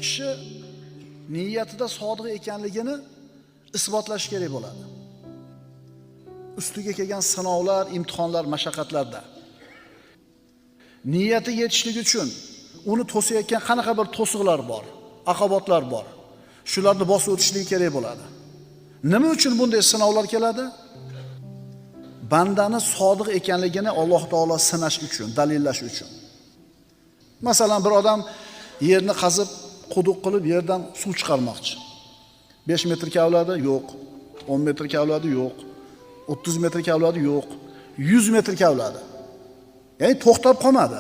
Kishi niyatida sodiq ekanligini isbotlash kerak bo'ladi. Ustiga kelgan sinovlar, imtihonlar, mashaqqatlarda niyati yetishlik uchun uni to'sayotgan qanaqa bir to'siqlar bor, aqobatlar bor. Shularni bosib o'tishligi kerak bo'ladi. Nima uchun bunday sinovlar keladi? Bandani sodiq ekanligini Alloh taolo sinash uchun, dalillash uchun. Masalan, bir odam yerni qazib, quduq qilib yerdan suv chiqarmoqchi. 5 metr kavladi, yo'q. 10 metr kavladi, yo'q. 30 metr kavladi, yo'q. 100 metr kavladi. Ya'ni to'xtab qolmadi.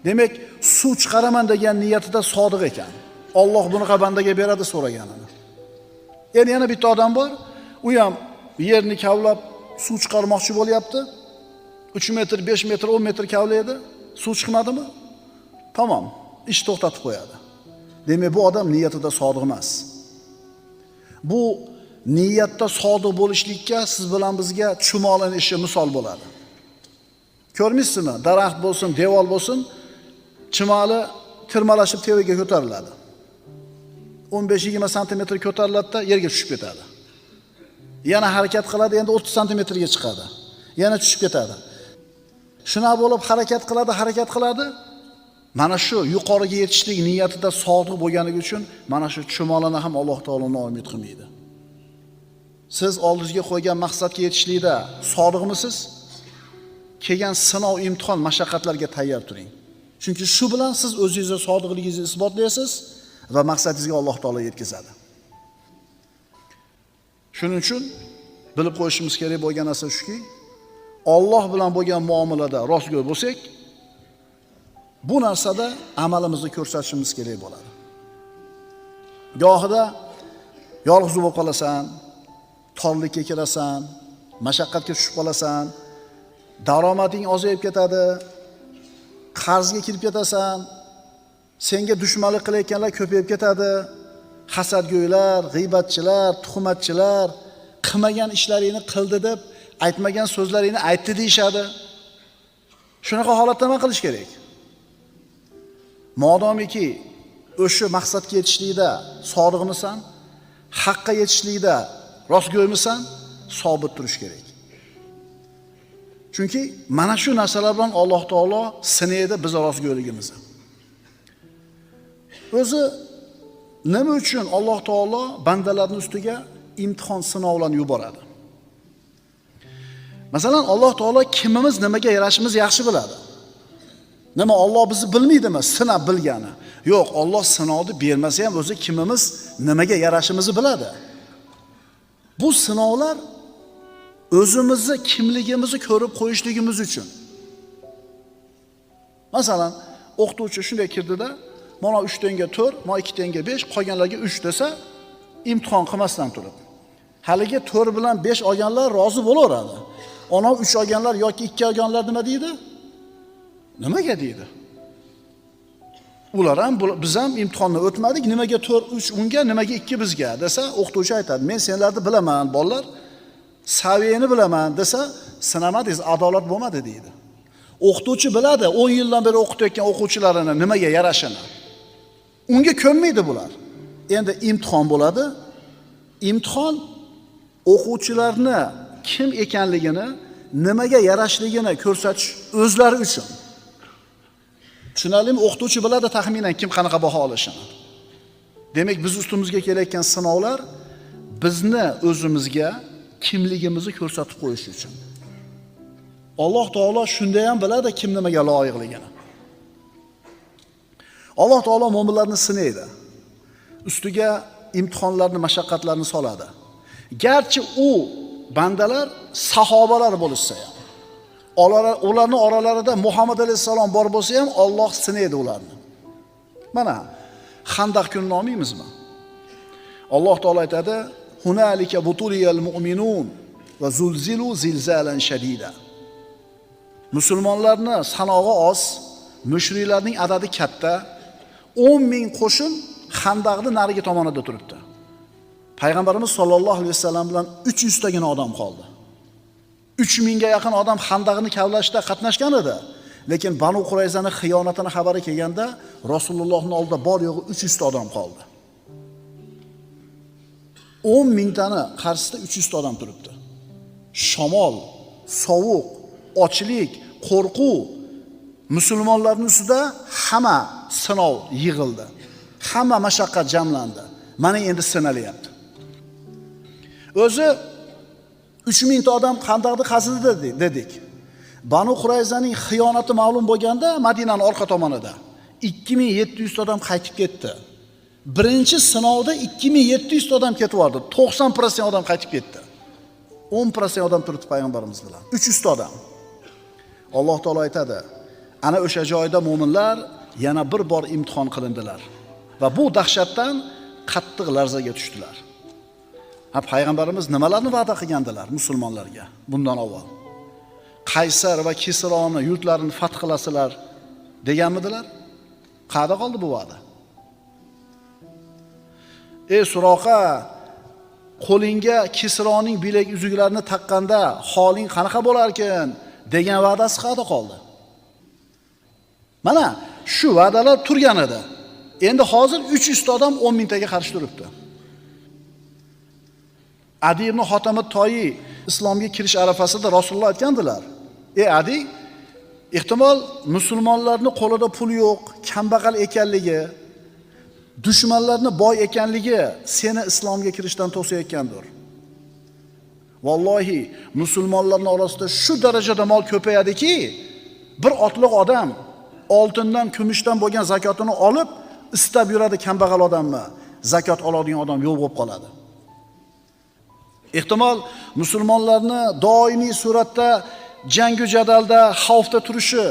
Demak, suv chiqaraman degan niyatida sodiq ekan. Alloh bunaqa bandaga beradi so'raganini. Endi yana bitta odam bor, u ham yerni kavlab suv chiqarmoqchi bo'lyapti. 3 metr, 5 metr, 10 metr kavlaydi. Suv chiqmadimi? Tamom, ish to'xtatib qo'yadi. Demak, bu odam niyatida sodiq emas. Bu niyatda sodiq bo'lishlikka siz bilan bizga chumolin ishi misol bo'ladi. Ko'rmaysizmi? Daraxt bo'lsin, devor bo'lsin, chumoli tirmalashib tevaga ko'tariladi. 15-20 santimetr ko'tariladi-da yerga tushib ketadi. Yana harakat qiladi, endi 30 santimetrga chiqadi. Yana tushib ketadi. Shuna bo'lib harakat qiladi, harakat qiladi. Mana shu yuqoriga yetishlik niyatida sodiq bo'lganligi uchun mana shu chumolini ham Alloh taolo noumid qilmaydi. Siz oldingizga qo'ygan maqsadga yetishlikda sodiqmisiz? Kelgan sinov, imtihon, mashaqqatlarga tayyor turing. Chunki shu bilan siz o'zingizni sodiqligingizni isbotlaysiz va maqsadingizga Alloh taolo yetkazadi. Shuning uchun bilib qo'yishimiz kerak bo'lgan narsa shuki, Alloh bilan bo'lgan muomalada rostgo'y bo'lsak, bu narsada amalimizni ko'rsatishimiz kerak bo'ladi. Gohida yolg'iz bo'lib qolasan, torlikka kirasan, mashaqqatga tushib qolasan, daromading ozayib ketadi, qarzga kirib ketasan, senga dushmanlik qilayotganlar ko'payib ketadi, hasadgo'ylar, g'iybatchilar, tuhmatchilar qilmagan ishlaringni qildi deb, aytmagan so'zlaringni aytdi deyishadi. Shunaqa holatda nima qilish kerak? Modomiki o'sha maqsadga yetishlikda sodiqmisan, haqqa yetishlikda rostgo'ymisan, sobit turish kerak. Chunki mana shu narsalar bilan Alloh taolo sinaydi biz rostgo'yligimizni. O'zi nima uchun Alloh taolo bandalarning ustiga imtihon sinovlarni yuboradi? Masalan, Alloh taolo kimimiz nimaga yarashimiz yaxshi biladi. Nima, Alloh bizni bilmaydimi? Sinab bilgani. Yo'q, Alloh sinovni bermasa ham o'zi kimimiz nimaga yarashimizni biladi. Bu sinovlar o'zimizni kimligimizni ko'rib qo'yishligimiz uchun. Masalan, o'qituvchi shunday kirdida, mana 3 tenga 4, mana 2 tenga 5, qolganlarga 3 desa, imtihon qilmasdan turib. Haligi 4 bilan 5 olganlar rozi bo'laveradi. Ana 3 olganlar yoki 2 olganlar nima deydi? Nimaga deydi? Ular ham biz ham imtihondan o'tmadik, nimaga 4 3 unga, nimaga 2 bizga desa, o'qituvchi aytadi, men senlarni bilaman, bolalar, saviyani bilaman desa, sinamadingiz, adolat bo'lmadi deydi. O'qituvchi biladi 10 yildan beri o'qitayotgan o'quvchilarini nimaga yarashini. Unga ko'nmaydi bular. Endi imtihon bo'ladi. Imtihon o'quvchilarni kim ekanligini, nimaga yarashligini ko'rsatish o'zlari uchun. Tushunarlimi? O'qituvchi biladi taxminan kim qanaqa baho olishini. Demak, biz ustimizga kelayotgan sinovlar bizni o'zimizga kimligimizni ko'rsatib qo'yish uchun. Alloh taolo shunda ham biladi kim nimaga loyiqligini. Alloh taolo mo'minlarni sinaydi. Ustiga imtihonlarni, mashaqqatlarni soladi. Garchi u bandalar sahobalar bo'lishsa ham, ularning oralarida Muhammad alayhissalom bor bo'lsa ham Alloh sinaydi ularni. Mana Xandaq kunini olmaymizmi? Alloh taolo aytadi: "Hunalika butuliyal mu'minun va zulzilu zilzalan shadida." Musulmonlarni sanog'i oz, mushriklarning adadi katta. 10 ming qo'shin Xandaqning narigi tomonida turibdi. Payg'ambarimiz sollallohu alayhi vasallam bilan 300 tagina odam qoldi. 3000 ga yaqin odam Xandaqni kavlashda qatnashgan edi. Lekin Banu Qurayzaning xiyonatini xabari kelganda Rasulullohning oldida bor yo'g'i 300 ta odam qoldi. 10 mingtani qarshisida 300 ta odam turibdi. Shamol, sovuq, ochlik, qo'rquv musulmonlarning ustida hamma sinov yig'ildi. Hamma mashaqqat jamlandi. Mana endi sinalyapti. O'zi 3000 ta odam Xandaqni qazidi dedik. Banu Qurayzaning xiyonati ma'lum bo'lganda Madinaning orqa tomonida 2700 ta odam qaytib ketdi. Birinchi sinovda 2700 ta odam ketib yubordi. 90% odam qaytib ketdi. 10% odam turibdi payg'ambarimiz bilan. 300 ta odam. Alloh taolo aytadi, ana o'sha joyda mu'minlar yana bir bor imtihon qilindilar va bu dahshatdan qattiq larzaga tushdilar. Ha, payg'ambarimiz nimalarni va'da qilgandilar musulmonlarga bundan avval? Qaysar va Kisroni yurtlarini fath qilasizlar deganmidilar? Qayerda qoldi bu va'da? Ey Suroqa, qo'lingga Kisroning bilak uzuklarini taqqanda holing qanaqa bo'larkan degan va'dasi qayerda qoldi? Mana shu va'dalar turgan edi. Endi hozir 300 ta odam 10 mingtaga qarshi turibdi. Adi ibn Hotam at-Toyi islomga kirish arafasida Rasululloh aytgandilar: "Ey Adi, ehtimol musulmonlarning qo'lida pul yo'q, kambag'al ekanligi, dushmanlarning boy ekanligi seni islomga kirishdan to'sayotgandir. Vallohi, musulmonlarning orasida shu darajada mol ko'payadiki, bir otliq odam oltindan, kumushdan bo'lgan zakotini olib, istab yuradi kambag'al odamni. Zakot oladigan odam yo'q bo'lib qoladi." Ehtimol musulmonlarni doimiy suratda jangu jadalda, xavfda turishi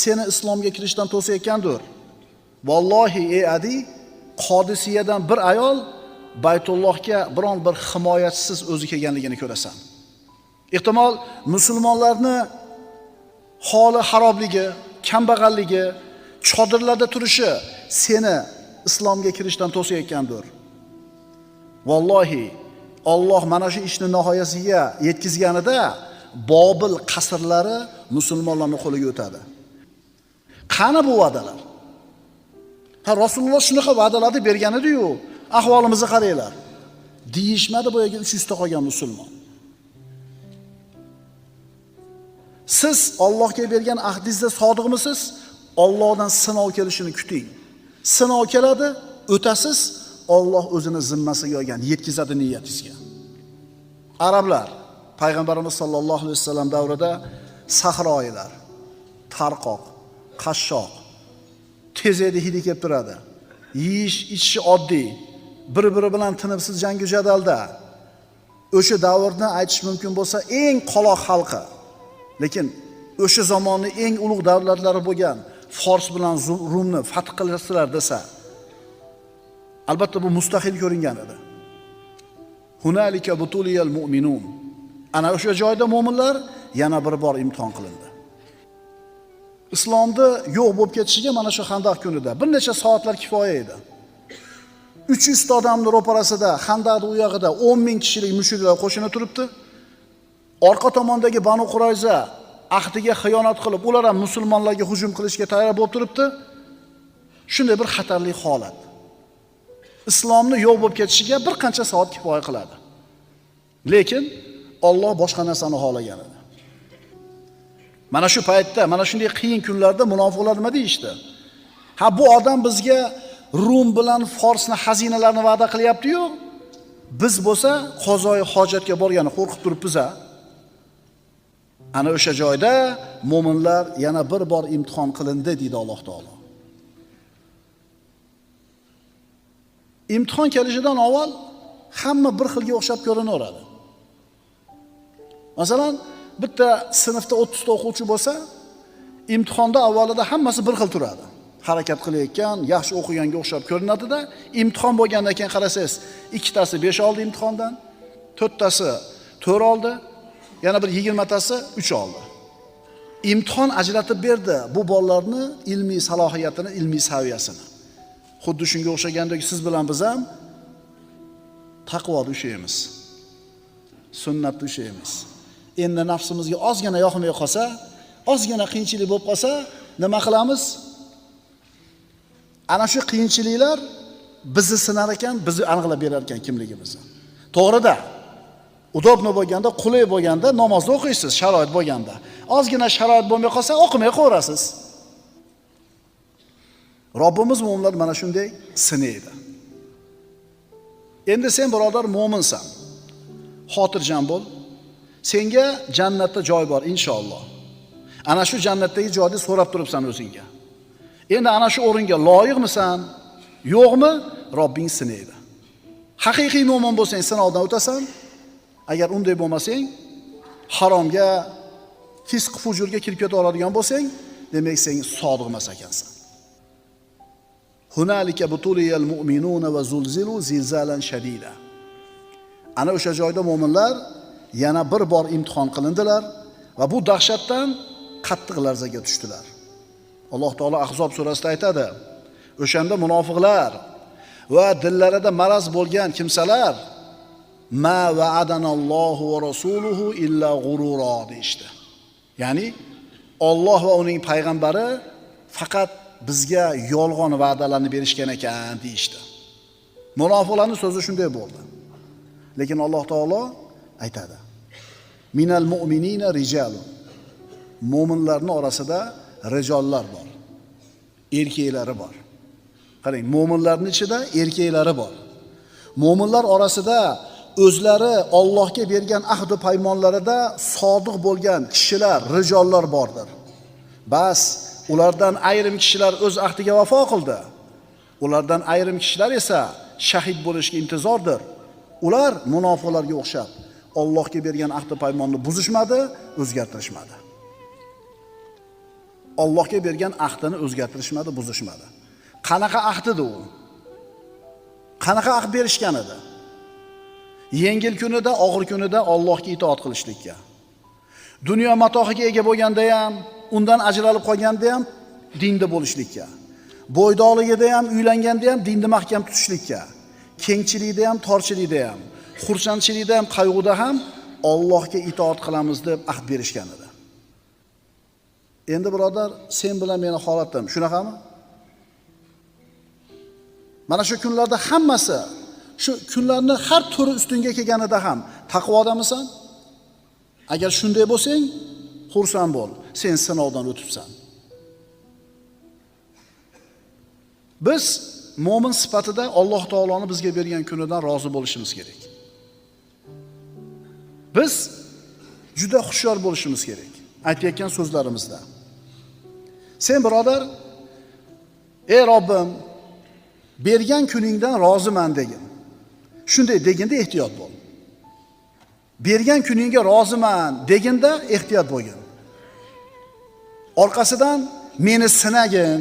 seni islomga kirishdan to'sayotgandir. Vallohi, ey Adi, Qodisiyadan bir ayol Baytullohga biron bir himoyachisiz o'zi kelganligini ko'rasan. Ehtimol musulmonlarni holi xarobligi, kambag'alligi, chodirlarda turishi seni islomga kirishdan to'sayotgandir. Vallohi, Alloh mana shu ishni nihoyasiga yetkazganida Bobil qasrlari musulmonlarning qo'liga o'tadi. Qani bu va'dalar? Ha, Rasululloh shunaqa va'dalarni bergan edi-yu, ahvolimizni qaranglar. Deyishmadi bu yerga 300 ta qolgan musulmon. Siz Allohga bergan ahdingizda sodiqmisiz? Allohdan sinov kelishini kuting. Sinov keladi, o'tasiz, Alloh o'zini zimmasiga olgan, yetkazadi niyatingizga. Arablar payg'ambarimiz sollallohu alayhi vasallam davrida sahroilar, tarqoq, qashshoq, tezakni hidi kelib turadi. Yeyish, ichishi oddiy, bir-biri bilan tinimsiz jangu jadalda. O'sha davrni aytish mumkin bo'lsa eng qoloq xalqi. Lekin o'sha zamonning eng ulug' davlatlari bo'lgan Fors bilan Rumni fath qilasizlar desa, albatta bu mustahil ko'ringan edi. Hunalika butuliyal mu'minun. Ana o'sha joyda mu'minlar yana bir bor imtihon qilindi. Islomda yo'q bo'lib ketishiga mana shu Xandaq kunida bir necha soatlar kifoya edi. 300 ta odamning ro'parasida, Xandaqning u yog'ida 10 ming kishilik mushriklar qo'shini turibdi. Orqa tomondagi Banu Qurayza ahdiga xiyonat qilib, ular ham musulmonlarga hujum qilishga tayyor bo'lib turibdi. Shunday bir xatarli holat. Islomni yo'q bo'lib ketishiga bir qancha soat kifoya qiladi. Lekin Alloh boshqa narsani xohlagan edi. Mana shu paytda, mana shunday qiyin kunlarda munofiqlar nima deyishdi? Ha, bu odam bizga Rum bilan Forsni xazinalarini va'da qilyapti-yu, biz bo'lsa qozoi hojatga borgani qo'rqib turibmiz-a. Ana o'sha joyda mo'minlar yana bir bor imtihon qilindi deydi Alloh taolo. Imtihon kelishidan avval hamma bir xilga o'xshab ko'rinaveradi. Masalan, bitta sinfda 30 ta o'quvchi bo'lsa, imtihonda avvalida hammasi bir xil turadi. Harakat qilayotgan, yaxshi o'qiganga o'xshab ko'rinadi-da, imtihon bo'lgandan keyin qarasangiz, ikkitasi 5 oldi imtihondan, to'rttasi 4 oldi, yana bir 20 tasi 3 oldi. Imtihon ajratib berdi bu bolalarni ilmiy salohiyatini, ilmiy saviyasini. Xuddi shunga o'xshagandek siz bilan biz ham taqvoda ushlaymiz. Sunnatda ushlaymiz. Endi nafsimizga ozgina yoqmay qolsa, Ozgina qiyinchilik bo'lib qolsa, nima qilamiz? Ana shu qiyinchiliklar bizni sinar ekan, bizni aniqlab berar ekan kimligimizni. To'g'rida. Udobno bo'lganda, qulay bo'lganda namozni o'qiysiz, sharoit bo'lganda. Ozgina sharoit bo'lmay qolsa, o'qimay qo'yasiz. Robbimiz mo'minlar mana shunday sinaydi. Endi sen birodar mo'minsan. Xotirjam bo'l. Senga jannatda joy bor inshaalloh. Ana shu jannatdagi joyni so'rab turibsan o'zingga. Endi ana shu o'ringa loyiqmisan, yo'qmi? Robbing sinaydi. Haqiqiy mo'min bo'lsang sinovdan o'tasan. Agar unday bo'lmasang, haromga, fisq fujurga kirib keta oladigan bo'lsang, demak sen sodiq emas ekansan. Hunalika butuliyal mu'minuna va zulzilu zilzalan shadida. Ana o'sha joyda mo'minlar yana bir bor imtihon qilindilar va bu dahshatdan qattiq larzaga tushdilar. Alloh taolo Ahzob surasida aytadi: o'shanda munofiqlar va dillarida maraz bo'lgan kimsalar ma va'adanallohu va rasuluhu illa g'urura deyishdi. Ya'ni Alloh va uning payg'ambari faqat bizga yolg'on va'dalarni berishgan ekan deyishdi. Munofiqlarning so'zi shunday bo'ldi. Lekin Alloh taolo aytadi: Minal mu'minina rijalun. Mo'minlarning orasida rijollar bor. Erkaklari bor. Qarang, mo'minlarning ichida erkaklari bor. Mo'minlar orasida o'zlari Allohga bergan ahd va paymonlarida sodiq bo'lgan kishilar, rijollar bordir. Bas, ulardan ayrim kishilar o'z ahdiga vafo qildi. Ulardan ayrim kishilar esa shahid bo'lishga intizordir. Ular munofiqlarga o'xshab Allohga bergan ahd va paymonni buzishmadi, o'zgartirishmadi. Allohga bergan ahdini o'zgartirishmadi, buzishmadi. Qanaqa ahd edi u? Qanaqa ahd berishgan edi? Yengil kunida, og'ir kunida Allohga itoat qilishlikka. Dunyo matohiga ega bo'lganda ham, undan ajralib qolganda ham dinda bo'lishlikka. Bo'ydoqligida ham, uylanganda ham dinni mahkam tutishlikka. Kengchilikda ham, torchilikda ham, xursandchilikda ham, qayg'uda ham Allohga itoat qilamiz deb ahd berishgan edi. Endi birodar, sen bilan meni holatim shunaqami? Mana shu kunlarda hammasi, shu kunlarni har turi ustunga kelganida ham taqvodamisan? Agar shunday bo'lsang, xursand bo'l, sen sinovdan o'tibsan. Biz mo'min sifatida Alloh taoloni bizga bergan kunidan rozi bo'lishimiz kerak. Biz juda hushyor bo'lishimiz kerak aytayotgan so'zlarimizda. Sen birodar, ey Robbim, bergan kuningdan roziman degin. Shunday deginda ehtiyot bo'l. Bergan kuningga roziman deginda ehtiyot bo'lgin. Orqasidan meni sinagin,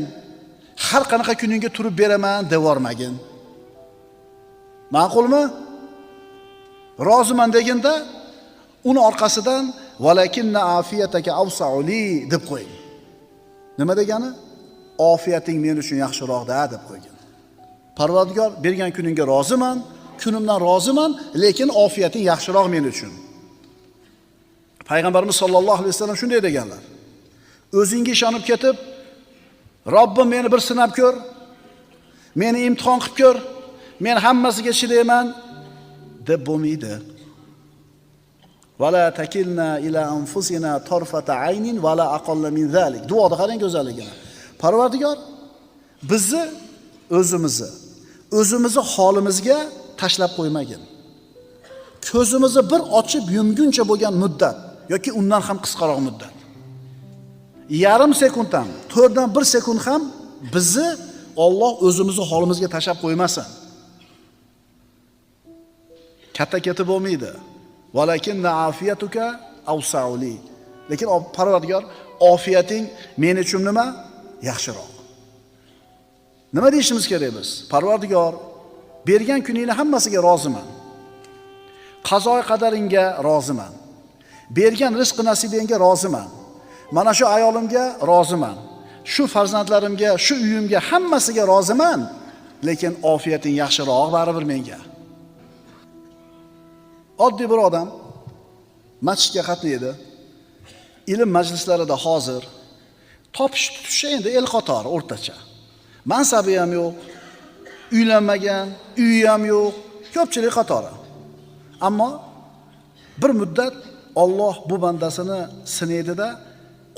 har qanaqa kuningga turib beraman devormagin. Ma'qulmi? Roziman deginda uni orqasidan valakinna afiyataka awsa'u li deb qo'ying. Nima degani? Ofiyating men uchun yaxshiroq-da deb qo'ygin. Parvardigor, bergan kuningga roziman, kunimdan roziman, lekin ofiyating yaxshiroq men uchun. Payg'ambarimiz sollallohu alayhi vasallam shunday deganlar. O'zingga ishonib ketib, Robbim meni bir sinab ko'r, meni imtihon qilib ko'r, men hammasiga chidayman deb bo'lmaydi. Vala takilna ila anfusina tarfata aynin vala aqalla min zalik. Duoda qarang go'zalligini. Parvardigor, bizni o'zimizni holimizga tashlab qo'ymagin. Ko'zimizni bir ochib yumguncha bo'lgan muddat yoki undan ham qisqaroq muddat. Yarim sekund ham, 1/4 sekund ham bizni Alloh o'zimizni holimizga tashlab qo'ymasin. Katta ketib bo'lmaydi. Valakinna afiyatuka awsa'u li. Lekin Parvardigor, ofiyating men uchun nima? Yaxshiroq. Nima deyishimiz kerak biz? Parvardigor, bergan kuningni hammasiga roziman. Qazo qadaringga roziman. Bergan rizq nasibingga roziman. Mana shu ayolimga roziman. Shu farzandlarimga, shu uyimga hammasiga roziman. Lekin ofiyating yaxshiroq baribir menga. Oddiy bir odam masjidga qatnaydi. Ilm majlislarida hozir, topish tutishi endi el qatori o'rtacha. Mansabi ham yo'q, uylanmagan, uyi ham yo'q, ko'pchilik qatori. Ammo bir muddat Alloh bu bandasini sinaydida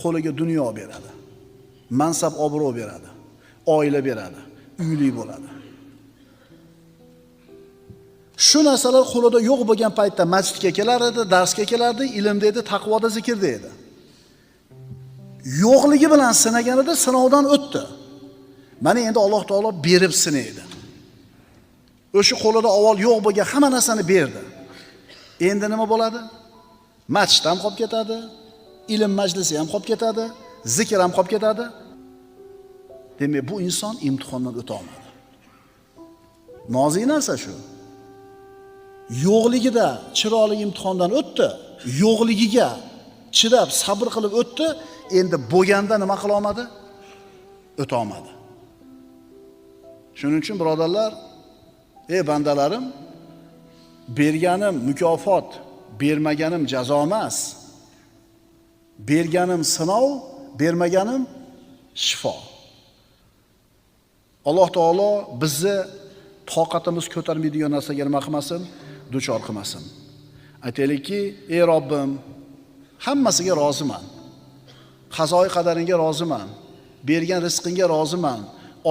qo'liga dunyo beradi. Mansab obro' beradi, oila beradi, uyli bo'ladi. Shu narsalar qo'lida yo'q bo'lgan paytda masjidga kelar edi, darsga kelardi, ilmda edi, taqvoda, zikrda edi. Yo'qligi bilan sinaganida sinovdan o'tdi. Mana endi Alloh taolo berib sinaydi. O'sha qo'lida avval yo'q bo'lgan hamma narsani berdi. Endi nima bo'ladi? Masjid ham qolib ketadi, ilm majlisi ham qolib ketadi, zikr ham qolib ketadi. Demak, bu inson imtihondan o'ta olmadi. Nozik narsa shu. Yo'qligida chiroyli imtihondan o'tdi, yo'qligiga chidab, sabr qilib o'tdi, endi bo'lganda nima qila olmadi? O'ta olmadi. Shuning uchun birodarlar, ey bandalarim, berganim mukofot, bermaganim jazo emas. Berganim sinov, bermaganim shifo. Alloh taolo bizni toqatimiz ko'tarmaydigan narsaga nima qilmasin, duchor qilmasin. Aytaylikki, ey Robbim, hammasiga roziman. Qazoi qadaringga roziman. Bergan rizqingga roziman.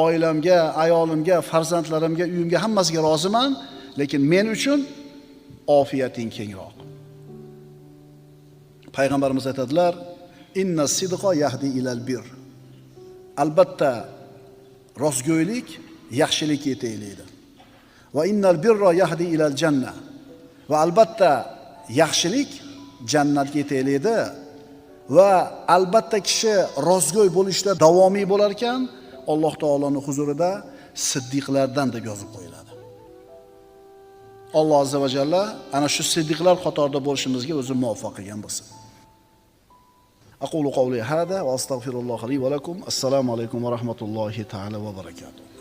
Oilamga, ayolimga, farzandlarimga, uyimga hammasiga roziman, lekin men uchun ofiyating kengroq. Payg'ambarimiz aytadilar: "Inna sidqa yahdi ilal bir." Albatta rostgo'ylik yaxshilikka yetaklaydi. Va innal birra yahdi ilal janna. Va albatta yaxshilik jannatga yetaklaydi. Va albatta kishi rostgo'y bo'lishda davomiy bo'lar ekan, Alloh taoloning huzurida siddiqlardan deb yozib qo'yiladi. Alloh azza va jalla ana shu siddiqlar qatorida bo'lishimizga o'zi muvaffaq qilgan bo'lsin. Aqulu qawli hada va astagfirulloh li va lakum. Assalomu alaykum va rahmatullohi taala va barakatuh.